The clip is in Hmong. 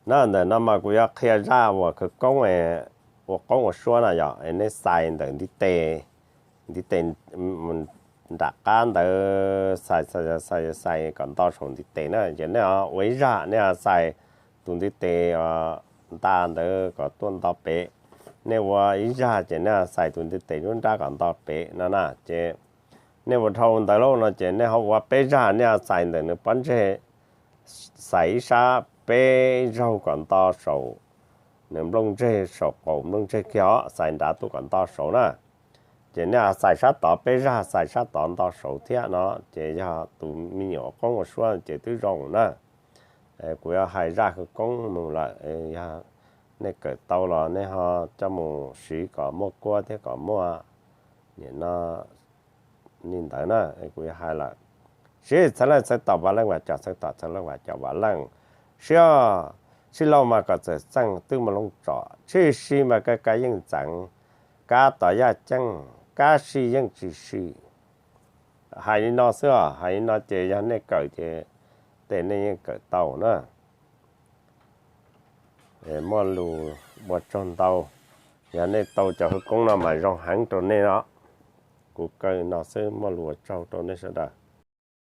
Na ntawm no mas kuv yuav qhia zaj uas khawv koob ua qoob ua suab na yog nej xais ntawm ntiv tes, ntiv tes nram qab ntawd xais xais xais kom nto saum ntiv tes na ces nej ua ib zaj nej xais tus ntiv tes nta ntawd kom tuaj nto pem. Nej ua ib zaj ces nej xais tus ntiv tes nruab nrab kom nto pem no na ces nej ua dhau ntawd lauj no ces nej ho ua peb zaj nej xais ntawm nws pob ntseg, xais ib sab peb zaug kom nto saum nws nplooj ntseg saum qaum nplooj ntseg kiag os xais nrad tuaj kom nto saud na. Ces nej xais sab tod peb zaj xais sab tod nto saud thiab no ces yog tus me nyuam qoob ua suab ces twb zoo na. Kuv yuav hais zaj khawv koob mus lawm, yog nej kawm tau los nej ho coj mus siv kom muaj kuab thiab kom muaj nim no li ntawd na. Kuv yuav hais lawm. Sib txhawv leej txhawv tom vam leej vam com txhawv tom txhawv leej vam com vam leej. Sib sib laug mas kom txawm txeej twb muaj loob tsom, tshwj si mas kab kab yeej ntxeev, kab tom yaj ceeb, kab sij yeej tsis sij. Hais li no xwb os, hais li no ces yog nej kawm ces tej nej yeej kawm tau na. Muaj lus ua tsaug ntau. Yog nej tau cov khawv koob no mas zoo heev rau nej no. Kuv kawm no xwb, muaj lus ua tsaug rau nej sawv daws.